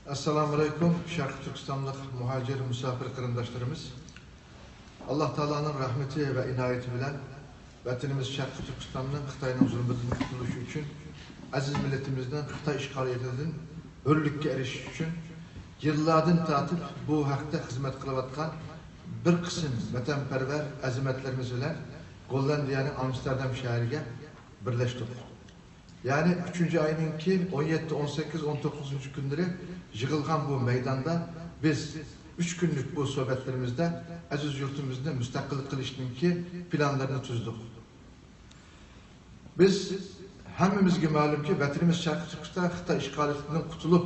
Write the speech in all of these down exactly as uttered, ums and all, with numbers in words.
ئەسسالامۇئەلەيكۇم، شەرقىي تۈركىستانلىق مۇھاجىر، مۇساپىر قېرىنداشلىرىمىز. ئاللا تائالانىڭ رەھمىتى ۋە ئىنايىتى بىلەن ۋەتىنىمىز شەرقىي تۈركىستاننىڭ خىتاينىڭ زۇلمىدىن قۇتۇلۇشى ئۈچۈن، ئەزىز مىللىتىمىزنىڭ خىتاي ئىشغالىيىتىدىن ھۆرلۈككە ئېرىشىش ئۈچۈن يىللاردىن تارتىپ بۇ ھەقتە خىزمەت قىلىۋاتقان بىر قىسىم ۋەتەنپەرۋەر ئەزىمەتلىرىمىز بىلەن گوللاندىيەنىڭ ئامستېردام شەھىرىگە بىرلەشتۇق. يەنى ئۈچىنچى ئاينىڭكى ئون يەتتە، ئون سەككىز، ئون توققۇزىنچى كۈنلىرى يىغىلغان بۇ مەيداندا بىز ئۈچ كۈنلۈك بۇ سۆھبەتلىرىمىزدە ئەزىز يۇرتىمىزنى مۇستەقىل قىلىشنىڭكى پىلانلىرىنى تۈزدۇق. بىز ھەممىمىزگە مەلۇمكى، ۋەتىنىمىز شەرقىي تۈركىستان خىتاي ئىشغالىيىتىدىن قۇتۇلۇپ،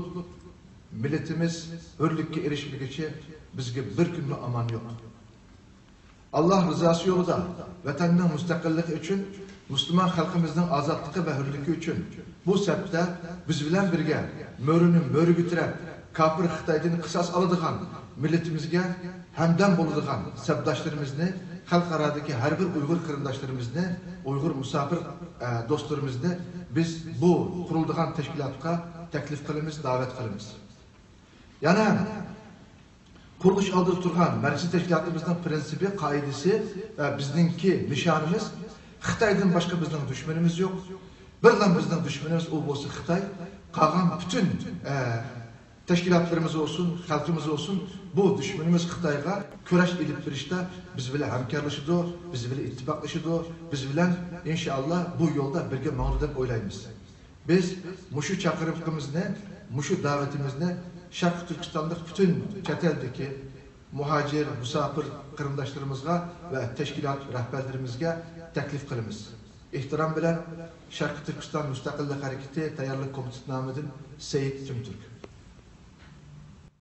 مىللىتىمىز ھۆرلۈككە ئېرىشمىگۈچە بىزگە بىر كۈنمۇ ئامان يوق. ئاللا رىزاسى يولىدا، ۋەتەننىڭ مۇستەقىللىقى ئۈچۈن، مۇسۇلمان خەلقىمىزنىڭ ئازادلىقى ۋە ھۆرلۈكى ئۈچۈن بۇ سەپتە بىز بىلەن بىرگە مۆرىنى مۆرىگە تىرەپ، كاپىر خىتايدىن قىساس ئالىدىغان، مىللىتىمىزگە ھەمدەم بولىدىغان سەپداشلىرىمىزنى، خەلقئارادىكى ھەر بىر ئۇيغۇر قېرىنداشلىرىمىزنى، ئۇيغۇر مۇساپىر، ئە، دوستلىرىمىزنى بىز بۇ قۇرۇلىدىغان تەشكىلاتقا تەكلىپ قىلىمىز، دەۋەت قىلىمىز. يەنە قۇرۇلۇش ئالدىدا تۇرغان مەركىزىي تەشكىلاتىمىزنىڭ پىرىنسىپى، قائىدىسى ۋە بىزنىڭكى نىشانىمىز، خىتايدىن باشقا بىزنىڭ دۈشمىنىمىز يوق. بىرلا بىزنىڭ دۈشمىنىمىز ئۇ بولسا خىتاي. قالغان پۈتۈن، ئە، تەشكىلاتلىرىمىز بولسۇن، خەلقىمىز بولسۇن، بۇ دۈشمىنىمىز خىتايغا كۈرەش ئېلىپ بېرىشتا بىز بىلەن ھەمكارلىشىدۇ، بىز بىلەن ئىتتىپاقلىشىدۇ، بىز بىلەن ئىنشائاللا بۇ يولدا بىرگە ماڭىدۇ دەپ ئويلايمىز. بىز مۇشۇ چاقىرىقىمىزنى، مۇشۇ دەۋىتىمىزنى شەرقىي تۈركىستانلىق پۈتۈن چەت ئەلدىكى مۇھاجىر، مۇساپىر قېرىنداشلىرىمىزغا ۋە تەشكىلات رەھبەرلىرىمىزگە تەكلىپ قىلىمىز. ئېھتىرام بىلەن، شەرقىي تۈركىستان مۇستەقىللىق ھەرىكىتى تەييارلىق كومىتېتى نامىدىن سېيىت تۈمتۈرك.